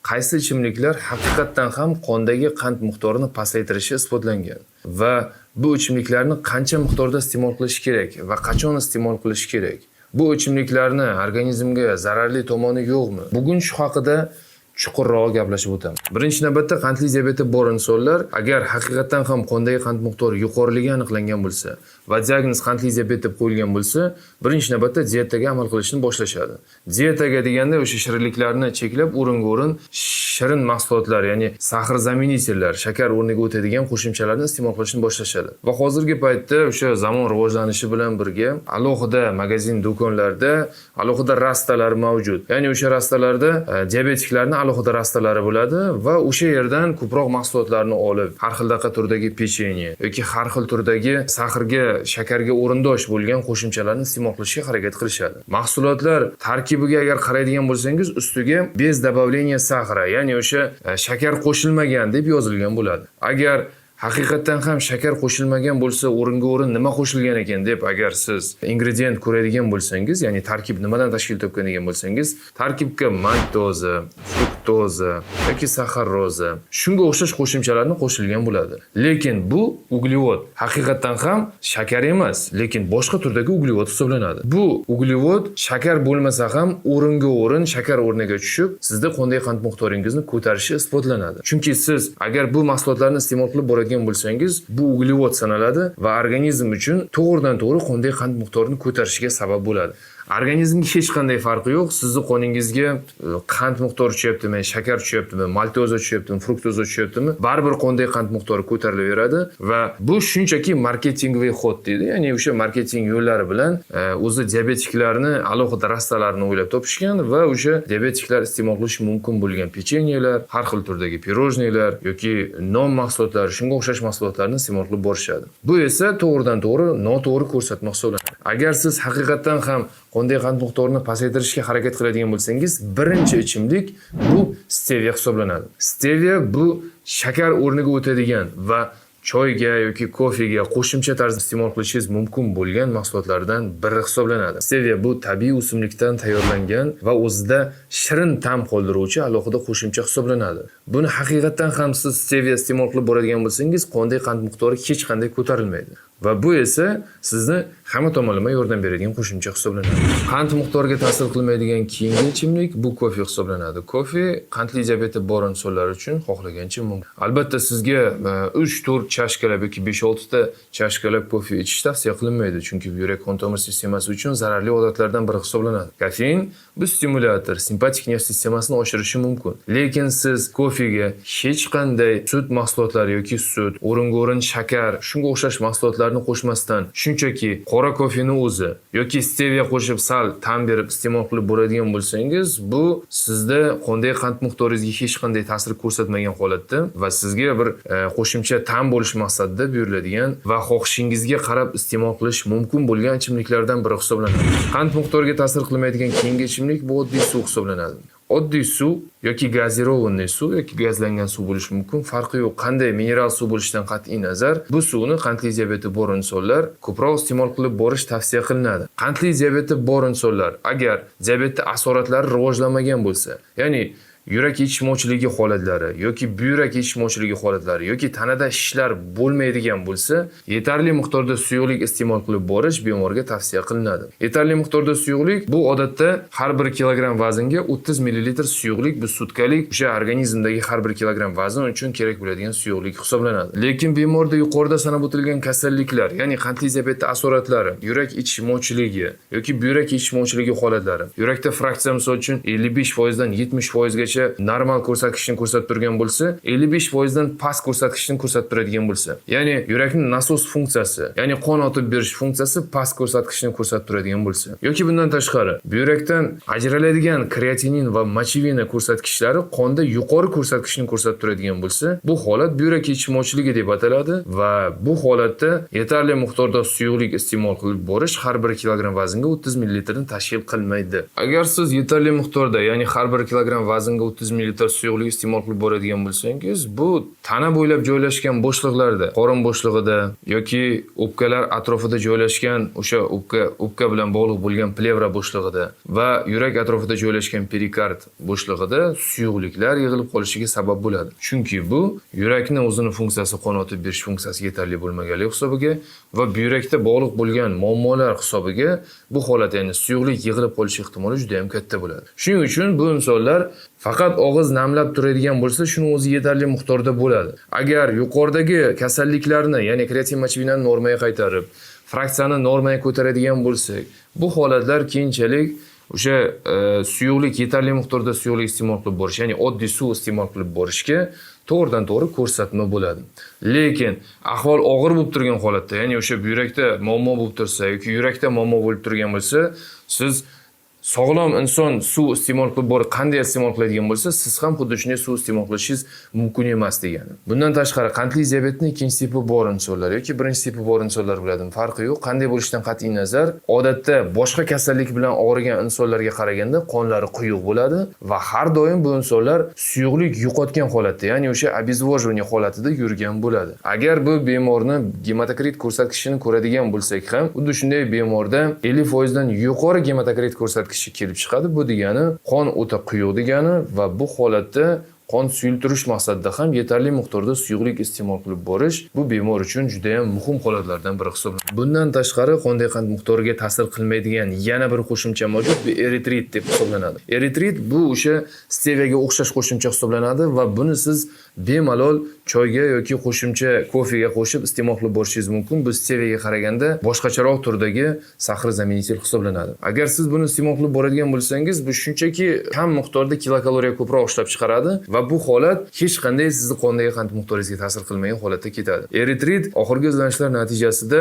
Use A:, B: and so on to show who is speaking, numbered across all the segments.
A: Qaysi ichimliklar haqiqatdan ham qondagi qand miqdorini pasaytirishi isbotlangan va bu ichimliklarni qancha miqdorda iste'mol qilish kerak va qachon iste'mol qilish kerak? Bu ichimliklarni organizmga zararli tomoni yo'qmi? Bugun shu haqida chuqurroq gaplashib o'tamiz. Birinchi navbatda qandli diabeti bor insonlar agar haqiqatdan ham qondagi qand miqdori yuqoriligi aniqlangan bo'lsa va diagnoz qandli diabet deb qo'yilgan bo'lsa, birinchi navbatda dietaga amal qilishni boshlashadi. Dietaga deganda o'sha shirinliklarni cheklab, o'ringa o'rin shirin mahsulotlar, ya'ni сахарозаменитель lar, shakar o'rniga o'tadigan qo'shimchalarni iste'mol qilishni boshlashadi. Va hozirgi paytda o'sha zamon rivojlanishi bilan birga alohida magazin do'konlarda alohida rastalar mavjud. Ya'ni o'sha rastalarda diabetiklarni alohida rastalari bo'ladi va o'sha yerdan ko'proq mahsulotlarni olib, har xildaqa turdagi pechenye yoki har xil turdagi сахар ga, shakarga o'rindosh bo'lgan qo'shimchalarni iste'mol qilishga harakat qilishadi. Mahsulotlar tarkibiga agar qaraydigan bo'lsangiz, ustiga "без добавления сахара", ya'ni o'sha shakar qo'shilmagan deb yozilgan bo'ladi. Agar haqiqatdan ham shakar qo'shilmagan bo'lsa, o'ringa o'rin nima qo'shilgan ekan deb agar siz ingredient ko'radigan bo'lsangiz, ya'ni tarkib nimadan tashkil topgan degan bo'lsangiz, tarkibga maltoza, fruktoza yoki saxaroza, shunga o'xshash qo'shimchalarni qo'shilgan bo'ladi. Lekin bu uglevod haqiqatdan ham shakar emas, lekin boshqa turdagi uglevod hisoblanadi. Bu uglevod shakar bo'lmasa ham, o'ringa o'rin shakar o'rniga tushib, sizda qondagi qand miqdoringizni ko'tarishi isbotlanadi. Chunki siz agar bu mahsulotlarni iste'mol qilib boradigan bo'lsangiz, bu uglevod sanaladi va organizm uchun to'g'ridan to'g'ri qondagi qand miqdorini ko'tarishiga sabab bo'ladi. Organizmga hech qanday farqi yo'q. Sizni qoningizga qand miqdori tushyaptimi, shakar tushyaptimi, maltoza tushyaptimi, fruktoza tushyaptimi, baribir qondagi qand miqdori ko'tarilaveradi va bu shunchaki маркетинговый ход deydi. Ya'ni o'sha marketing yo'llari bilan o'zi diabetiklarni alohida rastalarni o'ylab topishgan va o'sha diabetiklar iste'mol qilishi mumkin bo'lgan pechenyelar, har xil turdagi пирожный lar yoki non mahsulotlari, shunga o'xshash mahsulotlarni iste'mol qilib borishadi. Bu esa to'g'ridan to'g'ri noto'g'ri ko'rsatma hisoblanadi. Agar siz haqiqatdan ham qondagi qand miqdorini pasaytirishga harakat qiladigan bo'lsangiz, birinchi ichimlik bu steviya hisoblanadi. Steviya bu shakar o'rniga o'tadigan va choyga yoki kofega qo'shimcha tarzda iste'mol qilishingiz mumkin bo'lgan mahsulotlardan biri hisoblanadi. Steviya bu tabiiy o'simlikdan tayyorlangan va o'zida shirin ta'm qoldiruvchi alohida qo'shimcha hisoblanadi. Buni haqiqatdan ham siz steviya iste'mol qilib boradigan bo'lsangiz, qondagi qand miqdori hech qanday ko'tarilmaydi. Va bu esa sizni hamma tomonlama yordam beradigan qo'shimcha hisoblanadi. Qand miqdoriga ta'sir qilmaydigan keyingi ichimlik bu kofe hisoblanadi. Kofe qandli diabeti bor insonlar uchun xohlagancha mumkin. Albatta, sizga 3-4 chashkalab yoki 5-6 ta chashkalab kofe ichish tavsiya qilinmaydi, chunki bu yurak qon tomir sistemasi uchun zararli odatlardan biri hisoblanadi. Kofein bu stimulyator, simpatik nerv sistemasini oshirishi mumkin. Lekin siz kofega hech qanday sut mahsulotlari yoki sut, o'ringa o'rin shakar, shunga o'xshash mahsulotlarni qo'shmasdan, shunchaki qora kofeni o'zi yoki steviya qo'shib, sal ta'm berib iste'mol qilib boradigan bo'lsangiz, bu sizda qondagi qand miqdoringizga hech qanday ta'sir ko'rsatmagan holatda va sizga bir qo'shimcha ta'm bo'lish maqsadida buyuriladigan va xohishingizga qarab iste'mol qilish mumkin bo'lgan ichimliklardan biri hisoblanadi. Qand miqdoriga ta'sir qilmaydigan keyingi ichimlik bu oddiy suv hisoblanadi. Oddiy suv yoki газированный suv yoki gazlangan suv bo'lishi mumkin, farqi yo'q. Qanday mineral suv bo'lishidan qat'iy nazar, bu suvni qandli diabeti bor insonlar ko'proq iste'mol qilib borish tavsiya qilinadi. Qandli diabeti bor insonlar agar diabetni asoratlari rivojlanmagan bo'lsa, ya'ni yurak yetishmovchiligi holatlari yoki buyrak yetishmovchiligi holatlari yoki tanada shishlar bo'lmaydigan bo'lsa, yetarli miqdorda suyuqlik iste'mol qilib borish bemorga tavsiya qilinadi. Yetarli miqdorda suyuqlik bu odatda har bir kilogramm vaznga 30 millilitr suyuqlik, bu sutkalik o'sha organizmdagi har bir kilogramm vazn uchun kerak bo'ladigan suyuqlik hisoblanadi. Lekin bemorda yuqorida sanab o'tilgan kasalliklar, ya'ni qandli diabetni asoratlari, yurak yetishmovchiligi yoki buyrak yetishmovchiligi holatlari, yurakda fraksiya, misol uchun, 55% dan 70% gacha normal ko'rsatkichni ko'rsatib turgan bo'lsa, 55% dan past ko'rsatkichni ko'rsatib turadigan bo'lsa, ya'ni yurakning nasos funksiyasi, ya'ni qon otib berish funksiyasi past ko'rsatkichni ko'rsatib turadigan bo'lsa yoki bundan tashqari buyrakdan ajraladigan kreatinin va мочевина ko'rsatkichlari qonda yuqori ko'rsatkichni ko'rsatib turadigan bo'lsa, bu holat buyrak yetishmovchiligi deb ataladi va bu holatda yetarli miqdorda suyuqlik iste'mol qilib borish har bir kilogramm vaznga 30 millilitrni tashkil qilmaydi. Agar siz yetarli miqdorda, ya'ni har bir kilogramm vaznga 30 ml suyuqlik iste'mol qilib boradigan bo'lsangiz, bu tana bo'ylab joylashgan bo'shliqlarda, qorin bo'shlig'ida yoki o'pkalar atrofida joylashgan o'sha o'pka bilan bog'liq bo'lgan plevra bo'shlig'ida va yurak atrofida joylashgan perikard bo'shlig'ida suyuqliklar yig'ilib qolishiga sabab bo'ladi. Chunki bu yurakni o'zini funksiyasi, qon otib berish funksiyasi yetarli bo'lmaganligi hisobiga va buyrakda bog'liq bo'lgan muammolar hisobiga bu holat, ya'ni suyuqlik yig'ilib qolish ehtimoli juda ham katta bo'ladi. Shuning uchun bu insonlar faqat og'iz namlab turadigan bo'lsa, shuni o'zi yetarli miqdorda bo'ladi. Agar yuqoridagi kasalliklarni, ya'ni kreatin мочевина ni normaga qaytarib, fraksiyani normaga ko'taradigan bo'lsak, bu holatlar keyinchalik o'sha suyuqlik, yetarli miqdorda suyuqlik iste'mol qilib borish, ya'ni oddiy suv iste'mol qilib borishga to'g'ridan to'g'ri ko'rsatma bo'ladi. Lekin ahvol og'ir bo'lib turgan holatda, ya'ni o'sha buyrakda muammo bo'lib tursa yoki yurakda muammo bo'lib turgan bo'lsa, siz sog'lom inson suv iste'mol qilib borib qanday iste'mol qiladigan bo'lsa, siz ham xuddi shunday suv iste'mol qilishingiz mumkin emas degani. Bundan tashqari, qandli diabetni ikkinchi tipi bor insonlar yoki birinchi tipi bor insonlar biladimi, farqi yo'q. Qanday bo'lishidan qat'iy nazar, odatda boshqa kasallik bilan og'rigan insonlarga qaraganda qonlari quyuq bo'ladi va har doim bu insonlar suyuqlik yo'qotgan holatda, ya'ni o'sha обезвоживание holatida yurgan bo'ladi. Agar bu bemorni gematokrit ko'rsatkichini ko'radigan bo'lsak ham, xuddi shunday bemorda 50% dan yuqori gematokrit ko'rsatkichi kelib chiqadi. Bu degani qon o'ta quyuq degani va bu holatda qon suyultirish maqsadida ham yetarli miqdorda suyuqlik iste'mol qilib borish bu bemor uchun juda ham muhim holatlardan biri hisoblanadi. Bundan tashqari, qondagi qand miqdoriga ta'sir qilmaydigan yana bir qo'shimcha mavjud, bu eritrit deb hisoblanadi. Eritrit bu o'sha steviyaga o'xshash qo'shimcha hisoblanadi va buni siz bemalol choyga yoki qo'shimcha kofega qo'shib iste'mol qilib borishingiz mumkin. Bu steviyaga qaraganda boshqacharoq turdagi сахарозаменитель hisoblanadi. Agar siz buni iste'mol qilib boradigan bo'lsangiz, bu shunchaki kam miqdorda kilokaloriya ko'proq ishlab chiqaradi va bu holat hech qanday sizni qondagi qand miqdoringizga ta'sir qilmagan holatda ketadi. Eritrit oxirgi izlanishlar natijasida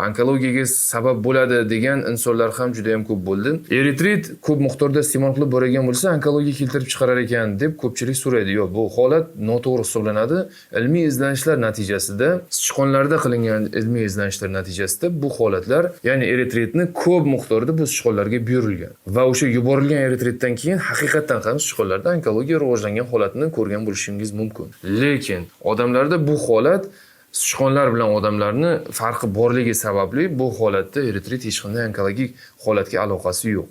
A: onkologiyaga sabab bo'ladi degan insonlar ham juda ham ko'p bo'ldi. Eritrit ko'p miqdorda iste'mol qilib boradigan bo'lsa, onkologiya keltirib chiqarar ekan deb ko'pchilik so'raydi. Yo'q, bu holat noto'g'ri hisoblanadi. Ilmiy izlanishlar natijasida, sichqonlarda qilingan ilmiy izlanishlar natijasida bu holatlar, ya'ni eritritni ko'p miqdorda bu sichqonlarga buyurilgan va o'sha yuborilgan eritritdan keyin haqiqatdan ham sichqonlarda onkologiya rivojlangan holatini ko'rgan bo'lishingiz mumkin. Lekin odamlarda bu holat, sichqonlar bilan odamlarni farqi borligi sababli bu holatda eritrit hech qanday onkologik holatga aloqasi yo'q.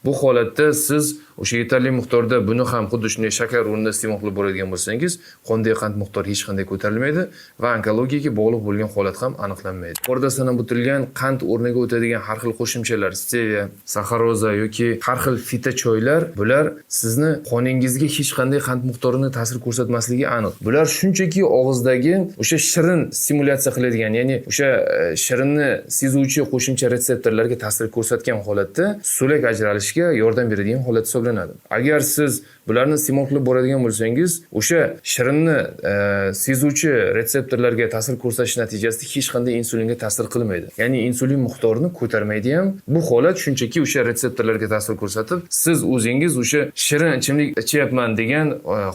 A: Bu holatda siz o'sha yetarli miqdorda buni ham xuddi shunday shakar o'rnida iste'mol qilib boradigan bo'lsangiz, qondagi qand miqdori hech qanday ko'tarilmaydi va onkologiyaga bog'liq bo'lgan holat ham aniqlanmaydi. Yuqorida sanab o'tilgan qand o'rniga o'tadigan har xil qo'shimchalar, steviya, saxaroza yoki har xil fitochoylar, bular sizni qoningizga hech qanday qand miqdorini ta'sir ko'rsatmasligi aniq. Bular shunchaki og'izdagi o'sha shirin stimulyatsiya qiladigan, ya'ni o'sha shirinni sezuvchi qo'shimcha retseptorlarga ta'sir ko'rsatgan holatda so'lak ajralishiga yordam beradigan holat hisoblanadi. Agar siz bularni iste'mol qilib boradigan bo'lsangiz, o'sha shirinni sezuvchi retseptorlarga ta'sir ko'rsatish natijasida hech qanday insulinga ta'sir qilmaydi. Ya'ni insulin miqdorini ko'tarmaydi ham. Bu holat shunchaki o'sha retseptorlarga ta'sir ko'rsatib, siz o'zingiz o'sha shirin ichimlik ichyapman degan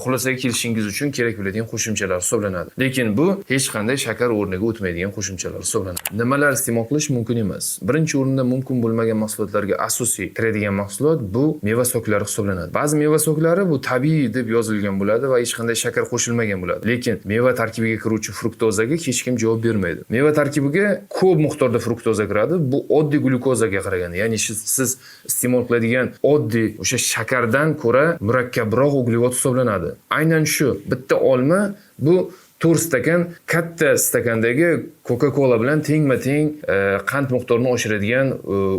A: xulosaga kelishingiz uchun kerak bo'ladigan qo'shimchalar hisoblanadi. Lekin bu hech qanday shakar o'rniga o'tmaydigan qo'shimchalar hisoblanadi. Nimalar iste'mol qilish mumkin emas? Birinchi o'rinda mumkin bo'lmagan mahsulotlarga asosiy kiradigan mahsulot bu meva soklari hisoblanadi. Ba'zi meva soklari bu tabiiy deb yozilgan bo'ladi va hech qanday shakar qo'shilmagan bo'ladi. Lekin meva tarkibiga kiruvchi fruktozaga hech kim javob bermaydi. Meva tarkibiga ko'p miqdorda fruktoza kiradi. Bu oddiy glyukozaga qaraganda, ya'ni siz iste'mol qiladigan oddiy o'sha shakardan ko'ra murakkabroq uglevod hisoblanadi. Aynan shu bitta olma bu 4 stakan katta stakandagi Coca-Cola bilan tengma-teng qand miqdorini oshiradigan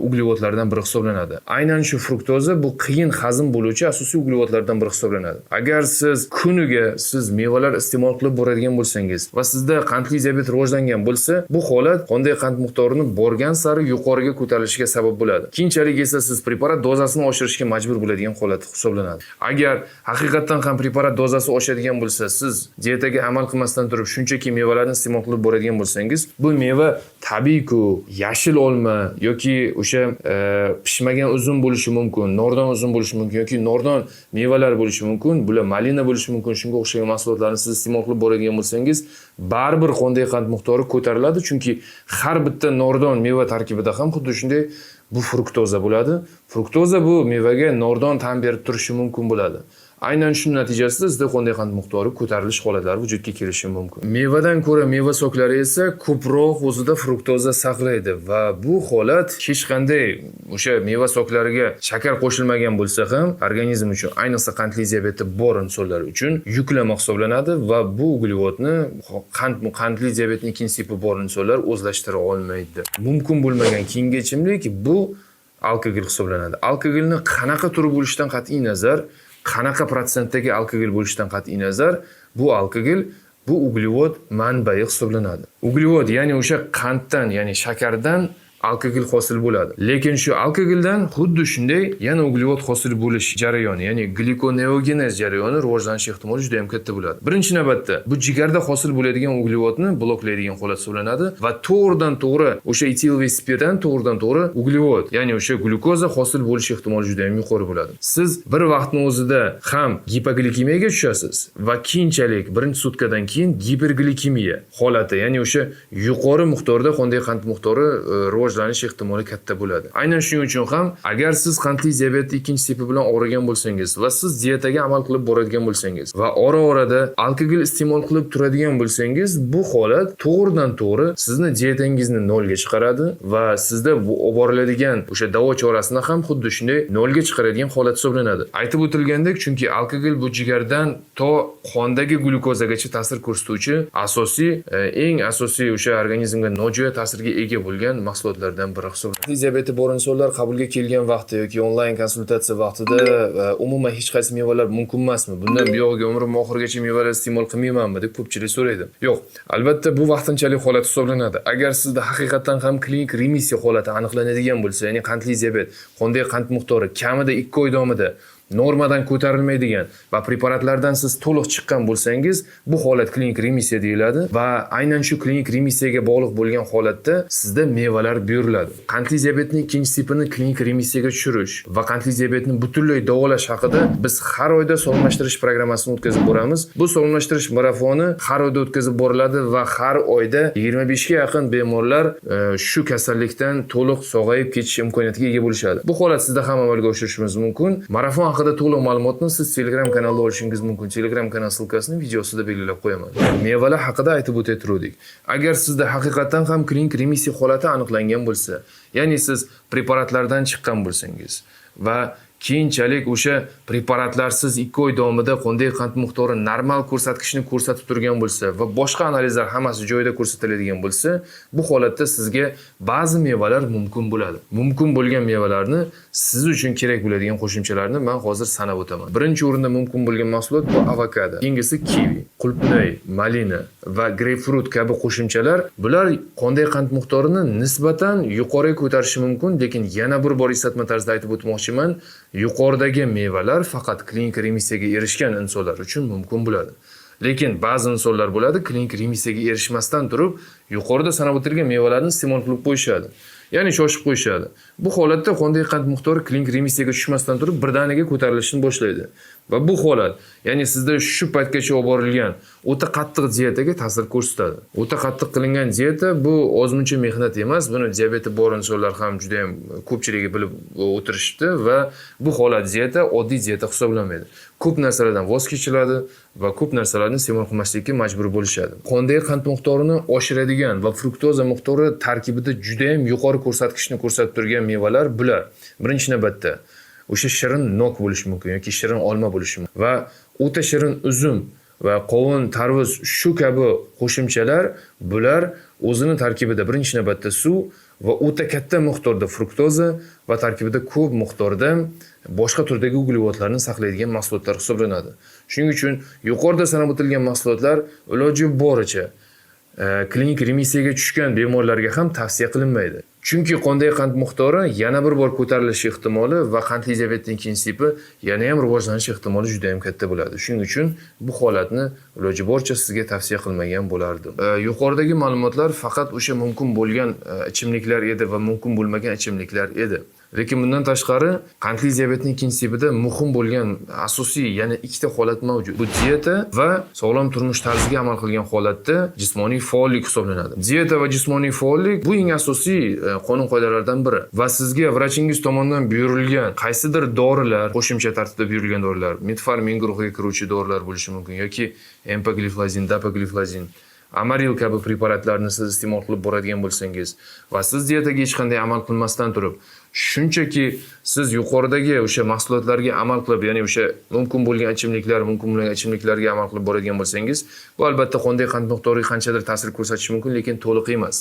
A: uglevodlardan biri hisoblanadi. Aynan shu fruktoza bu qiyin hazm bo'luvchi asosiy uglevodlardan biri hisoblanadi. Agar siz kuniga siz mevalar iste'mol qilib boradigan bo'lsangiz va sizda qandli diabet rivojlangan bo'lsa, bu holat qondagi qand miqdorini borgan sari yuqoriga ko'tarilishiga sabab bo'ladi. Keyinchalik esa siz preparat dozasini oshirishga majbur bo'ladigan holat hisoblanadi. Agar haqiqatdan ham preparat dozasi oshadigan bo'lsa, siz dietaga amal qilmasdan turib shunchaki mevalarni iste'mol qilib boradigan bo'lsangiz, bu meva tabiiy-ku, yashil olma yoki o'sha pishmagan uzum bo'lishi mumkin, nordon uzum bo'lishi mumkin yoki nordon mevalar bo'lishi mumkin, bular malina bo'lishi mumkin, shunga o'xshagan mahsulotlarni siz iste'mol qilib boradigan bo'lsangiz, baribir qondagi qand miqdori ko'tariladi, chunki har bitta nordon meva tarkibida ham xuddi shunday bu fruktoza bo'ladi. Fruktoza bu mevaga nordon ta'm berib turishi mumkin bo'ladi. Aynan shuning natijasida sizda qondagi qand miqdori ko'tarilish holatlari vujudga kelishi mumkin. Mevadan ko'ra meva soklari esa ko'proq o'zida fruktoza saqlaydi va bu holat hech qanday o'sha meva soklariga shakar qo'shilmagan bo'lsa ham organizm uchun, ayniqsa qandli diabeti bor insonlar uchun yuklama hisoblanadi va bu uglevodni qandli diabetning ikkinchi tipi bor insonlar o'zlashtira olmaydi. Mumkin bo'lmagan keyingi ichimlik bu alkogol hisoblanadi. Alkogolni qanaqa turi bo'lishidan qat'iy nazar, qanaqa protsentdagi alkogol bo'lishidan qat'iy nazar, bu alkogol bu uglevod manbai hisoblanadi. Uglevod, ya'ni o'sha qanddan, ya'ni shakardan alkogol hosil bo'ladi. Lekin shu alkogoldan xuddi shunday yana uglevod hosil bo'lish jarayoni, ya'ni glikoneogenez jarayoni rivojlanish ehtimoli juda ham katta bo'ladi. Birinchi navbatda bu jigarda hosil bo'ladigan uglevodni bloklaydigan holat hisoblanadi va to'g'ridan to'g'ri o'sha etiloviy spirtdan to'g'ridan to'g'ri uglevod, ya'ni o'sha glyukoza hosil bo'lish ehtimoli juda ham yuqori bo'ladi. Siz bir vaqtni o'zida ham gipoglikemiyaga tushasiz va keyinchalik birinchi sutkadan keyin giperglikemiya holati, ya'ni o'sha yuqori miqdorda qondagi qand miqdori rivojlanish ehtimoli katta bo'ladi. Aynan shuning uchun ham agar siz qandli diabetni ikkinchi tipi bilan og'rigan bo'lsangiz va siz dietaga amal qilib boradigan bo'lsangiz va ora-orada alkogol iste'mol qilib turadigan bo'lsangiz, bu holat to'g'ridan to'g'ri sizni dietangizni nolga chiqaradi va sizda bu olib boriladigan o'sha davo chorasini ham xuddi shunday nolga chiqaradigan holat hisoblanadi. Aytib o'tilgandek, chunki alkogol bu jigardan to qondagi glyukozagacha ta'sir ko'rsatuvchi asosiy, eng asosiy o'sha organizmga nojo'ya ta'sirga ega bo'lgan mahsulotlardan biri hisoblanadi. Diabeti bor insonlar qabulga kelgan vaqtda yoki onlayn konsultatsiya vaqtida umuman hech qaysi mevalar mumkin emasmi? Bundan buyog'iga umrim oxirigacha mevalar iste'mol qilmaymanmi deb ko'pchilik so'raydi. Yo'q, albatta bu vaqtinchalik holat hisoblanadi. Agar sizda haqiqatdan ham klinik remissiya holati aniqlanadigan bo'lsa, ya'ni qandli diabet, qondagi qand miqdori kamida 2 oy davomida normadan ko'tarilmaydigan va preparatlardan siz to'liq chiqqan bo'lsangiz, bu holat klinik remissiya deyiladi va aynan shu klinik remissiyaga bog'liq bo'lgan holatda sizda mevalar buyuriladi. Qandli diabetning ikkinchi tipini klinik remissiyaga tushirish va qandli diabetni butunlay davolash haqida biz har oyda sog'lomlashtirish programmasini o'tkazib boramiz. Bu sog'lomlashtirish marafoni har oyda o'tkazib boriladi va har oyda 25 ga yaqin bemorlar shu kasallikdan to'liq sog'ayib ketish imkoniyatiga ega bo'lishadi. Bu holat sizda ham amalga oshirishimiz mumkin. Marafon haqida to'liq ma'lumotni siz Telegram kanalida olishingiz mumkin. Telegram kanal ссылка sini videosida belgilab qo'yaman. Mevalar haqida aytib o'tayotgandik. Agar sizda haqiqatdan ham klinik remissiya holati aniqlangan bo'lsa, ya'ni siz preparatlardan chiqqan bo'lsangiz va keyinchalik o'sha preparatlarsiz 2 oy davomida qondagi qand miqdori normal ko'rsatkichni ko'rsatib turgan bo'lsa va boshqa analizlar hammasi joyida ko'rsatiladigan bo'lsa, bu holatda sizga ba'zi mevalar mumkin bo'ladi. Mumkin bo'lgan mevalarni, siz uchun kerak bo'ladigan qo'shimchalarni man hozir sanab o'taman. Birinchi o'rinda mumkin bo'lgan mahsulot bu avokado, keyingisi kivi, qulupnay, malina va greypfrut kabi qo'shimchalar. Bular qondagi qand miqdorini nisbatan yuqoriga ko'tarishi mumkin, lekin yana bir bor eslatma tarzida aytib o'tmoqchiman, yuqoridagi mevalar faqat klinik remissiyaga erishgan insonlar uchun mumkin bo'ladi. Lekin ba'zi insonlar bo'ladi, klinik remissiyaga erishmasdan turib yuqorida sanab o'tilgan mevalarni iste'mol qilib qo'yishadi. Ya'ni shoshib qo'yishadi. Bu holatda qondagi qand miqdori klinik remissiyaga tushmasdan turib birdaniga ko'tarilishni boshlaydi. Va bu holat, ya'ni sizda shu paytgacha olib borilgan o'ta qattiq dietaga ta'sir ko'rsatadi. O'ta qattiq qilingan dieta bu ozmuncha mehnat emas. Buni diabeti bor insonlar ham juda ham ko'pchiligi bilib o'tirishibdi va bu holat dieta oddiy dieta hisoblanmaydi. Ko'p narsalardan voz kechiladi va ko'p narsalarni iste'mol qilmaslikka majbur bo'lishadi. Qondagi qand miqdorini oshiradigan va fruktoza miqdori tarkibida juda ham yuqori ko'rsatkichni ko'rsatib turgan mevalar bular. Birinchi navbatda o'sha shirin nok bo'lishi mumkin yoki shirin olma bo'lishi mumkin va o'ta shirin uzum va qovun, tarvuz, shu kabi qo'shimchalar. Bular o'zini tarkibida birinchi navbatda suv va o'ta katta miqdorda fruktoza va tarkibida ko'p miqdorda boshqa turdagi uglevodlarni saqlaydigan mahsulotlar hisoblanadi. Shuning uchun yuqorida sanab o'tilgan mahsulotlar iloji boricha klinik remissiyaga tushgan bemorlarga ham tavsiya qilinmaydi. Chunki qondagi qand miqdori yana bir bor ko'tarilishi ehtimoli va qandli diabetning ikkinchi tipi yana ham rivojlanish ehtimoli juda ham katta bo'ladi. Shuning uchun bu holatni iloji boricha sizga tavsiya qilmagan bo'lardim. Yuqoridagi ma'lumotlar faqat o'sha mumkin bo'lgan ichimliklar edi va mumkin bo'lmagan ichimliklar edi. Lekin bundan tashqari qandli diabetning ikkinchi tipida muhim bo'lgan asosiy yana ikkita holat mavjud. Bu dieta va sog'lom turmush tarziga amal qilgan holatda jismoniy faollik hisoblanadi. Dieta va jismoniy faollik bu eng asosiy qonun qoidalardan biri. Va sizga vrachingiz tomonidan buyurilgan qaysidir dorilar, qo'shimcha tartibda buyurilgan dorilar, metformin guruhiga kiruvchi dorilar bo'lishi mumkin yoki empagliflozin, dapagliflozin, amaril kabi preparatlarni siz iste'mol qilib boradigan bo'lsangiz va siz dietaga hech qanday amal qilmasdan turib, shunchaki siz yuqoridagi o'sha mahsulotlarga amal qilib, ya'ni o'sha mumkin bo'lgan ichimliklar, mumkin bo'lgan ichimliklarga amal qilib boradigan bo'lsangiz, bu albatta qondagi qand miqdoriga qanchadir ta'sir ko'rsatishi mumkin, lekin to'liq emas.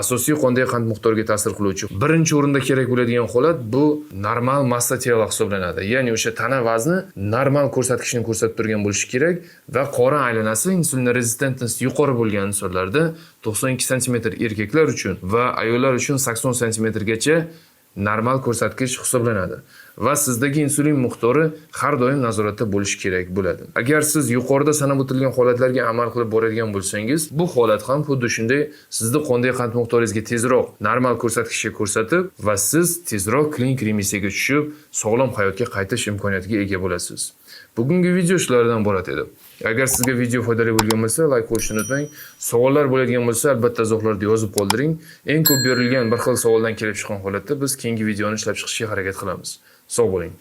A: Asosiy qondagi qand miqdoriga ta'sir qiluvchi birinchi o'rinda kerak bo'ladigan holat bu normal massa tела hisoblanadi. Ya'ni o'sha tana vazni normal ko'rsatkichni ko'rsatib turgan bo'lishi kerak va qorin aylanasi insulin rezistentность yuqori bo'lgan insonlarda 92 santimetr erkaklar uchun va ayollar uchun 80 santimetrgacha normal ko'rsatkich hisoblanadi va sizdagi insulin miqdori har doim nazoratda bo'lishi kerak bo'ladi. Agar siz yuqorida sanab o'tilgan holatlarga amal qilib boradigan bo'lsangiz, bu holat ham xuddi shunday sizni qondagi qand miqdoringizga tezroq normal ko'rsatkichga ko'rsatib va siz tezroq klinik remissiyaga tushib, sog'lom hayotga qaytish imkoniyatiga ega bo'lasiz. Bugungi video shulardan iborat edi. Agar sizga video foydali bo'lgan bo'lsa, layk qo'yishni unutmang. Savollar bo'ladigan bo'lsa, albatta izohlarda yozib qoldiring. Eng ko'p berilgan bir xil savoldan kelib chiqqan holatda biz keyingi videoni ishlab chiqishga harakat qilamiz. Sog' bo'ling.